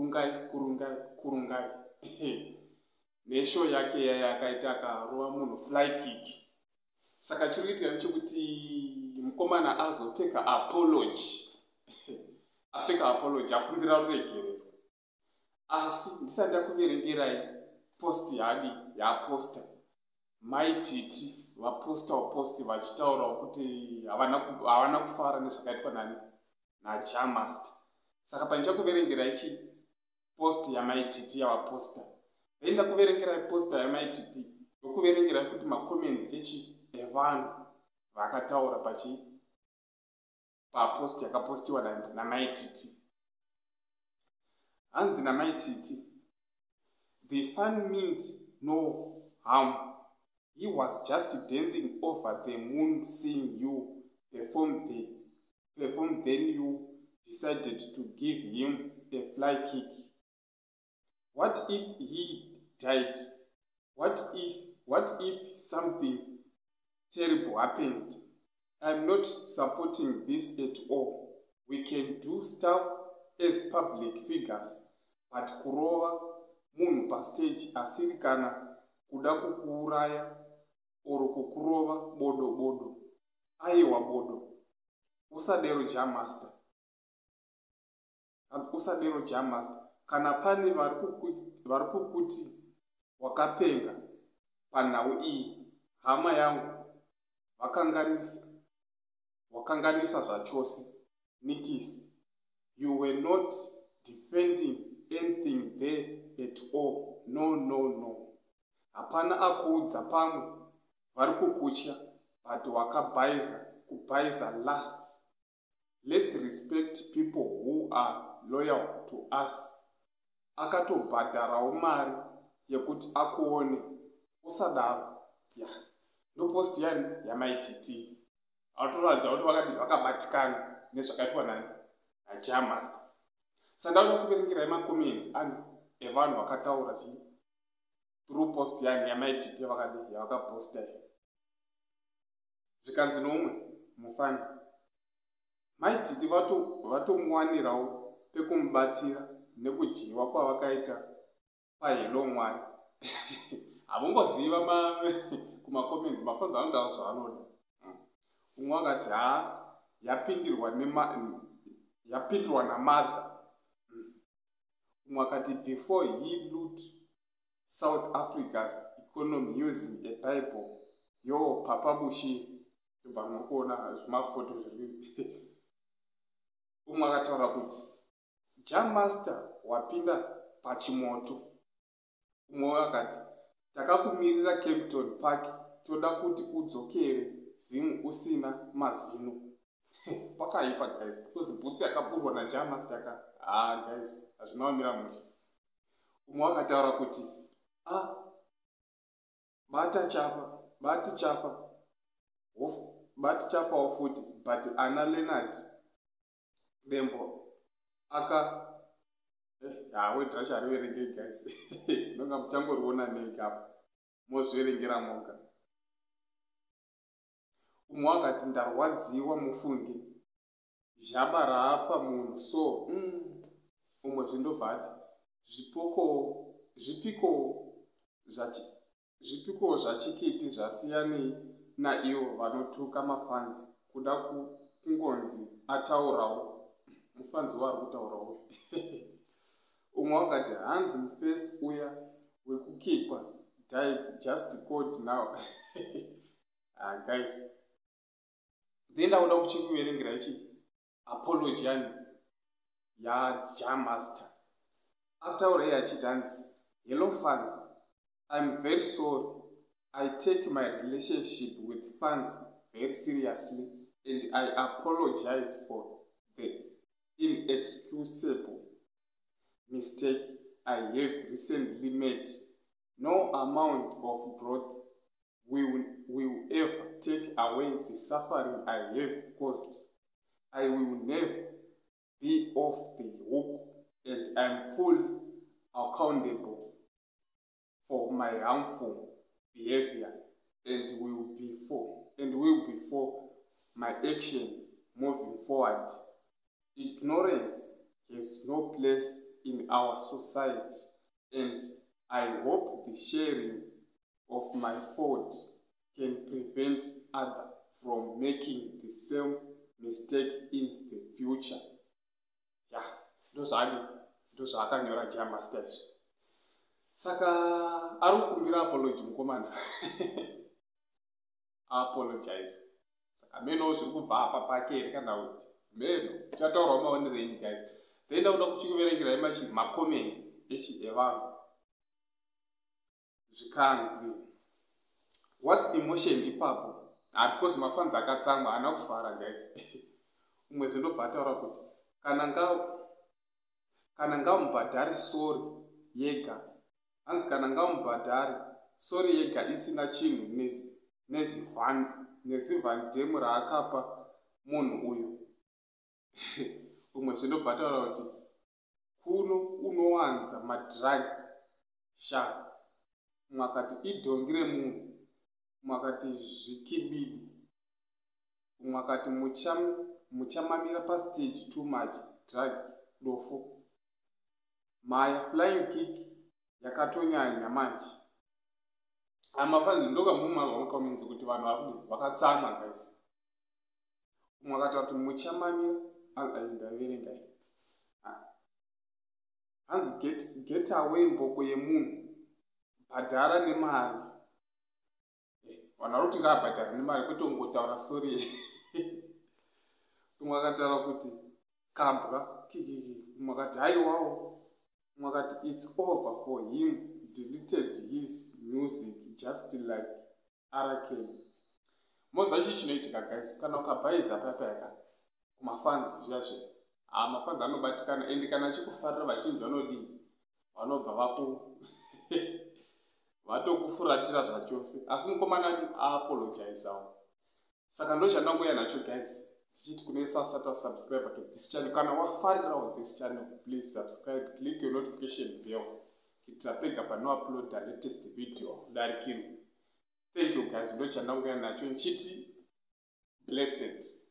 Kurungai, Kurungai, Kurungai neshow yake yaya akaita, akarova munhu fly kick. Saka chiri kuitika ndechekuti mukomana azopfeka apology, apfeka apology, akumbira ruregerero. Asi ndisati ndakuverengerai post yadi yaaposta, Mai Titi vapostawo post vachitaurawo kuti havana kufara nezvakaitwa nani naJah Master. Saka pandichakuverengerai chi post yaMai Titi yavaposta, then ndakuverengerai post yaMai Titi, ndokuverengerai futi macomments echi evanhu vakataura pachi papost yakapostiwa naMai Titi. Hanzi naMai Titi, "The fan meant no harm. He was just dancing over the moon seeing you perform, then you decided to give him a fly kick. What if he died? What if something terrible happened? I'm not supporting this at all. We can do stuff as public figures, but kurova munhu pastage asiri kana kuda kukuuraya or kukurova, bodo bodo, aiwa bodo. Usadero Jah Master, usadero Jah Master. Kana pane vari kukuti wakapenga panhau iyi, hama yangu, wakanganisa zvachose. Nikis, you were not defending anything there at all. No, no, no. Hapana akuudza, pamwe vari kukutya, but wakabhaiza kubhaiza last. Let's respect people who are loyal to us. Akatobhadharawo mari yekuti akuone. Usadaro." Ya, ndopost yani yaMai Titi atoratidza kuti vakadi vakabatikana nezvakaitwa nani naJah Master. Saka kuverengerai macomments ani evanhu vakataura chii through post yani yaMai Titi vakadi yavakaposta iyi. Zvikanzi noumwe mufani, Mai Titi vatomuwanirawo pekumubatira nekudyiwa kwavakaita paHello Mwari. Havongoziva kumacomments, mafans anotaura zvavanoda. Umwe akati, "Ha, yapindirwa namadha." Umwe akati, "Before he loot South Africa's economy using a Bible, yo Papa Bushiri." Ndobva muri kuona zvimafoto zviri. Umwe akataura kuti, "Jah Master wapinda pachimoto." Umwe akati, "Takakumirira Kempton Park, toda kuti udzokere Zimu usina mazino." Pakaipa guys, because bhutsi yakaburwa naJah Master ka, ha guys, hazvina kumira mushe. Umwe akataura kuti, "A ah, bata chafa, bati chafa, bati chafawo futi." But ana Leonard Dembo aka ha, word racho hariverengei guys, nonga muchangoriona nega apa, mozviverengera moga. Umwe akati, "Ndarwadziwa mufunge, zhaba raapa munhu so." Umwe zvindobva ati, "Zvipikowo zvachikiti zvasiyanei naivo vanotuka mafans? Kuda kungonzi ataurawo mufanzi waari kutaurawo." Umwe wakati, "Hanzi mufesi uya wekukikwa died, just code now." Ah, guys, then ndakuda kuchikuverengera ichi apology yani yaJah Master. Ataura iye achiti, hanzi, "Hello fans, I'm very sorry. I take my relationship with fans very seriously and I apologize for the inexcusable mistake I have recently made. No amount of growth will ever take away the suffering I have caused. I will never be off the hook and I'm fully accountable for my harmful behavior and will be for my actions moving forward. Ignorance has no place in our society and I hope the sharing of my fault can prevent other from making the same mistake in the future. Ya, ndozvaadi, ndozvaakanyora Jah Master izvi. Saka ari kukumbira apology mukomana, apologize. Saka menowo zviri kubva apa pake here kana kuti meno uchataurawo maonero enyu, guys. Then ndakuda kuchikuverengerai machi macomments echi evanhu. Zvikanzi, "What's emotion ipapo?" Ha, because mafans akatsamwa, haana kufara, guys. Umwe zvindobva ataura kuti kana ngamubhadhare sorry yega. Hanzi kana ngamubhadhare sorry yega isina chinhu nezivhandemu raakapa munhu uyu. Umwe zvindobva ataura kuti kuno unowanza madrugs sha. Umwe akati idhongi remunhu. Umwe akati zvikibidi. Umwe akati muchamamira pastage too much drug, dofo maya. Flying kick yakatonyanya manje. Amafanzi ndokamumazwa macomments kuti vanhu vari vakatsamwa, guys. Umwe akataura kuti muchamamira. Ndaverengai. Hanzi get away, mboko yemunhu, bhadhara nemari. Vanhu vari kuti ngaabhadhare nemari kwete kungotaura sorry. Umwe akataura kuti kambwa kikiki. Umwe akati haiwawo. Umwe akati it's over for him, deleted his music just like RK. Moziva chii chinoitika, guys? Kana ukabhaiza papayaka kumafans zviya zve, ha, mafans anobatikana. Ende kana achikufarira, vazhinji vanodii? Vanobva vaku vatokufuratira zvachose. Asi mukomana adi aapologizawo. Saka ndo chandangoya nacho, guys, tichiti kune vasati vasubscribe to this channel, kana wafarirawo this channel, please subscribe, click your notification bell kuitira pega panouploada latest video kudarikirwa. Thank you, guys. Ndo chandangoya nacho nchiti blessed.